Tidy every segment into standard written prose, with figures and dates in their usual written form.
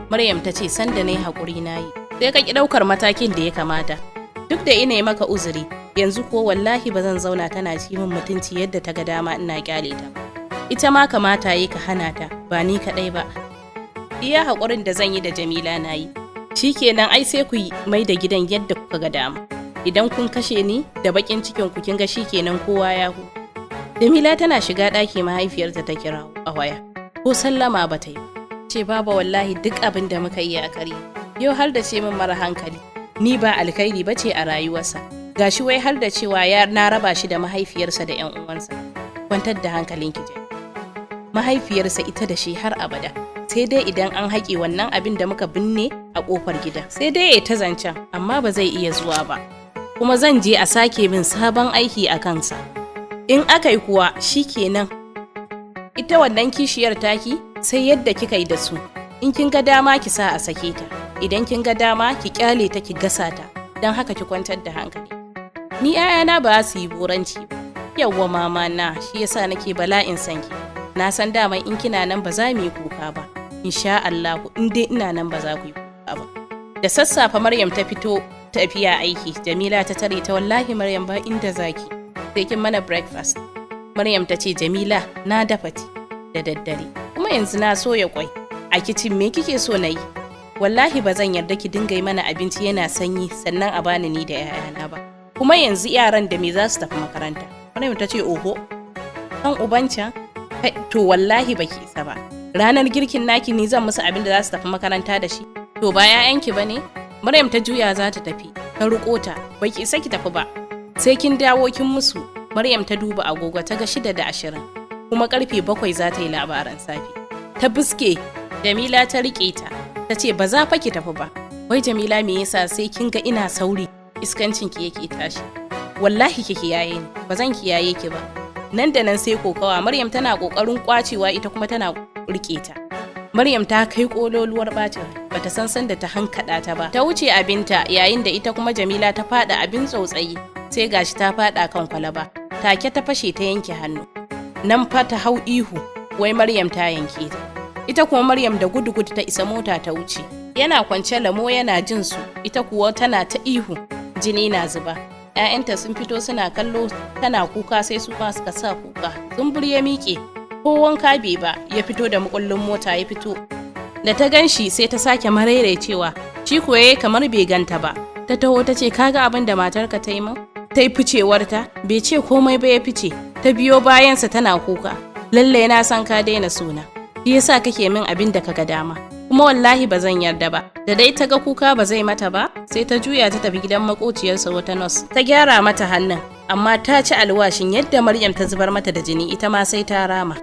Maryam ta ce sanda na yi haƙuri na yi, sai ka ƙi ɗaukar matakin da ya kamata. Duk da ina yi maka uzuri, yanzu ko wallahi ba zan zauna tana ci min mutunci yadda ta ga dama ina ƙyale ta ba. Ita ma kamata yi ka hana ta, ba ni kaɗai ba. Iya haƙurin da zan yi da Jamila na yi. Shikenan ai sai ku mai da gidan yadda kuka ga dama. Idan kun kashe ni da baƙin cikin ku kin ga shikenan kowa ya hu. Jamila tana shiga ɗaki mahaifiyarta ta kira a waya. Ko sallama ba ta yi ba. Ce baba wallahi duk abin da muka yi a kare yau har da ce min mara hankali ni ba alkhairi ba ce a rayuwarsa gashi wai har da cewa ya na raba shi da mahaifiyarsa da yan uwansa. Kwantar da hankalinki je, mahaifiyarsa ita da shi har abada, sai dai idan an haƙe wannan abin da muka binne a ƙofar gida, sai dai ya ta zancen amma ba zai iya zuwa ba, kuma zan je a sake min sabon aiki a kansa. In aka yi kuwa shikenan. Ita wannan kishiyar taki sai yadda kika yi da su. In kin ga dama ki sa a sake ta, idan kin ga dama ki kyale ta ki gasa ta. Don haka ki kwantar da hankali. Ni 'ya'yana ba su yi buranci ba. Yawwa mama na, shi yasa nake bala'in san ki. Na san daman in kina nan ba za mu yi kuka ba. Insha Allah in dai ina nan ba za ku yi kuka ba. Da sassafe Maryam ta fito tafiya aiki, Jamila ta tare ta. Wallahi Maryam ba inda zaki, sai kin mana breakfast. Maryam ta ce Jamila na dafa ti da daddare, kuma yanzu na soya kwai a kicin, me kike so na yi? Wallahi ba zan yarda ki dinga yi mana abinci yana sanyi sannan a bani ni da 'ya'yana ba. Kuma yanzu yaran da me za su tafi makaranta? Maryam ta ce oho, kan ubancan to wallahi baki isa ba. Ranar girkin naki ni zan musu abin da za su tafi makaranta da shi? To ba 'ya'yanki ba ne? Maryam ta juya za ta tafi, ta riƙo ta. Baki isa ki tafi ba, sai kin dawo kin musu. Maryam ta duba agogo ta ga 6:20, kuma karfe 7 za ta yi labaran safe. Ta biske Jamila ta riƙe ta, ta ce ba za fa ki tafi ba. Wai Jamila me yasa sai kin ga ina sauri iskancin ki yake tashi? Wallahi ki kiyaye ni, ba zan kiyaye ki ba. Nan da nan sai kokawa, Maryam tana kokarin kwacewa, ita kuma tana riƙe ta. Maryam ta kai kololuwar bacin, bata san sanda ta hankada ta ba. Ta wuce abinta yayin da ita kuma Jamila ta fada abin tsautsayi, sai gashi ta fada kan kwalaba. Take ta fashe ta yanke hannu. Nan fa ta hau ihu, wai Maryam ta yanke ta. Ita kuma Maryam da gudu gudu ta isa mota ta wuce. Yana kwance lamo yana jin su, ita kuwa tana ta ihu, jini na zuba. ‘Ya'yanta sun fito suna kallo tana kuka, sai su ma suka sa kuka. Zumbur ya miƙe, ko wanka bai ba, ya fito da mukullin mota ya fito. Da ta gan shi sai ta sake maraicewa, shi kuwa yayi kamar bai ganta ba. Ta taho ta ce kaga abin da matarka ta yi min? Ta yi ficewarta, bai ce komai ba ya fice. Ta biyo bayansa tana kuka. Lalle na san ka daina sona, shi yasa kake min abin da kaga dama. Kuma wallahi ba zan yarda ba. Da dai ta ga kuka ba zai mata ba, sai ta juya ta tafi gidan makociyarsa wata nurse. Ta gyara mata hannun, amma ta ci alwashin yadda Maryam ta zubar mata da jini ita ma sai ta rama.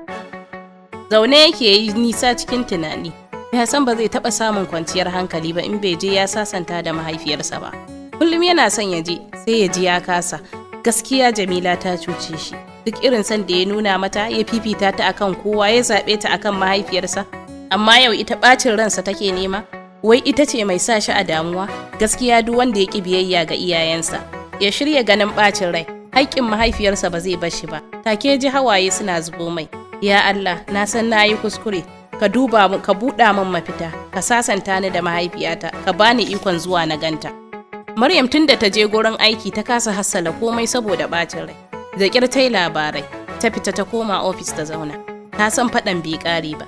Zaune yake yi nisa cikin tunani. Ya san ba zai taɓa samun kwanciyar hankali ba in bai je ya sasanta da mahaifiyarsa ba. Kullum yana son ya je, sai ya ji ya kasa. Gaskiya Jamila ta cuce shi. Duk irin son da ya nuna mata, ya fifita ta akan kowa, ya zaɓe ta akan mahaifiyarsa. Amma yau ita ɓacin ransa take nema, wai ita ce mai sa shi a damuwa. Gaskiya duk wanda ya ƙi biyayya ga iyayensa, ya shirya ganin ɓacin rai. Haƙƙin mahaifiyarsa ba zai bar shi ba. Take ji hawaye suna zubo mai. Ya Allah, na san na yi kuskure. Ka duba mu, ka buɗa min mafita, ka sasanta ni da mahaifiyata, ka bani ikon zuwa na ganta. Maryam tun da ta je gurin aiki ta kasa hassala komai saboda ɓacin rai. Da ƙyar ta yi labarai, ta fita ta koma ofis ta zauna. Ta san faɗan bai ƙare ba.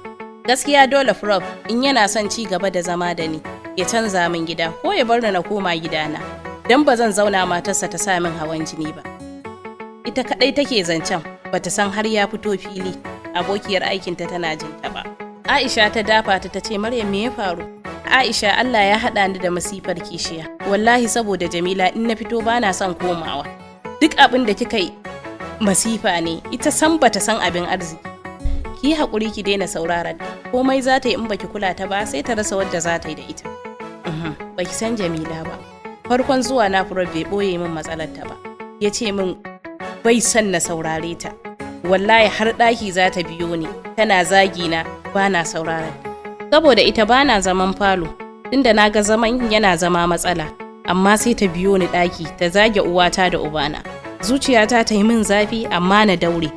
Gaskiya dole Prof in yana son ci gaba da zama da ni, ya canza min gida ko ya bar ni na koma gidana. Dan ba zan zauna matarsa ta sa min hawan jini ba. Ita kaɗai take zancen, bata san har ya fito fili. Abokiyar aikinta tana jin ta ba. Aisha ta dafa ta tace Maryam me ya faru? Aisha Allah ya haɗa ni da masifar kishiya. Wallahi saboda Jamila in na fito bana son komawa. Duk abin da kika yi masifa ne, ita san bata san abin arziki. Ki yi haƙuri ki daina sauraron ta. Komai za ta yi in baki kula ta ba sai ta rasa wadda za ta yi da ita. Baki san Jamila ba. Farkon zuwa na furo bai ɓoye min matsalar ta ba. Ya ce min bai son na saurare ta. Wallahi har ɗaki za ta biyo ni tana zagi na ba na sauraron ta. Saboda ita bana zaman falo, tunda na ga zaman yana zama matsala. Amma sai ta biyo ni ɗaki ta zage uwata da ubana. Zuciyata ta yi min zafi, amma na daure.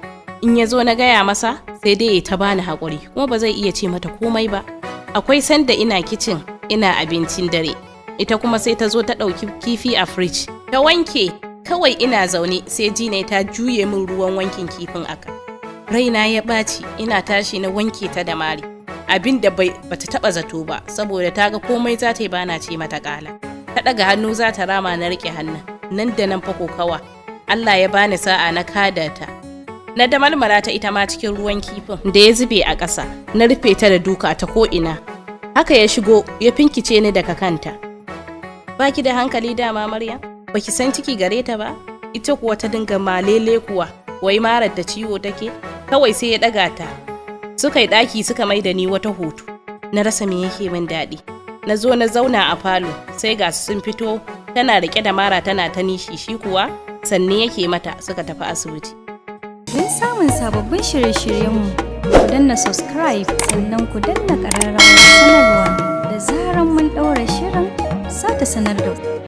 In ya zo na gaya masa, sai dai ya ta bani haƙuri, kuma ba zai iya ce mata komai ba. Akwai sanda ina kicin ina abincin dare, ita kuma sai ta zo ta ɗauki kifi a firij ta wanke. Kawai ina zaune sai jina ta juye min ruwan wankin kifin aka. Raina ya ɓaci, ina tashi na wanke ta da mari, abin da bata taɓa zato ba, saboda ta ga komai za ta yi bana ce mata ƙala. Ta ɗaga hannu za ta rama, na riƙe hannun. Nan da nan fa kokawa, Allah ya bani sa'a, na kada ta, na damalmala ta ita ma cikin ruwan kifin da ya zube a ƙasa, na rufe ta da duka ta ko'ina. Haka ya shigo ya finkice ni daga kanta. "Baki da hankali dama, Maryam, baki san ciki gare ta ba?" Ita kuwa ta dinga malele kuwa, wai marar da ciwo take. Kawai sai ya ɗaga ta suka yi ɗaki, suka mai da ni wata hoto. Na rasa me yake min daɗi. Na zo na zauna a falo, sai ga su sun fito, tana riƙe da mara tana ta nishi, shi kuwa sanne yake mata, suka tafi asibiti. Don samun sababbin shirye-shiryenmu, ku danna subscribe, sannan ku danna ƙararrawar sanarwa. Da zaran mun ɗaura shirin, za ta sanar da ku.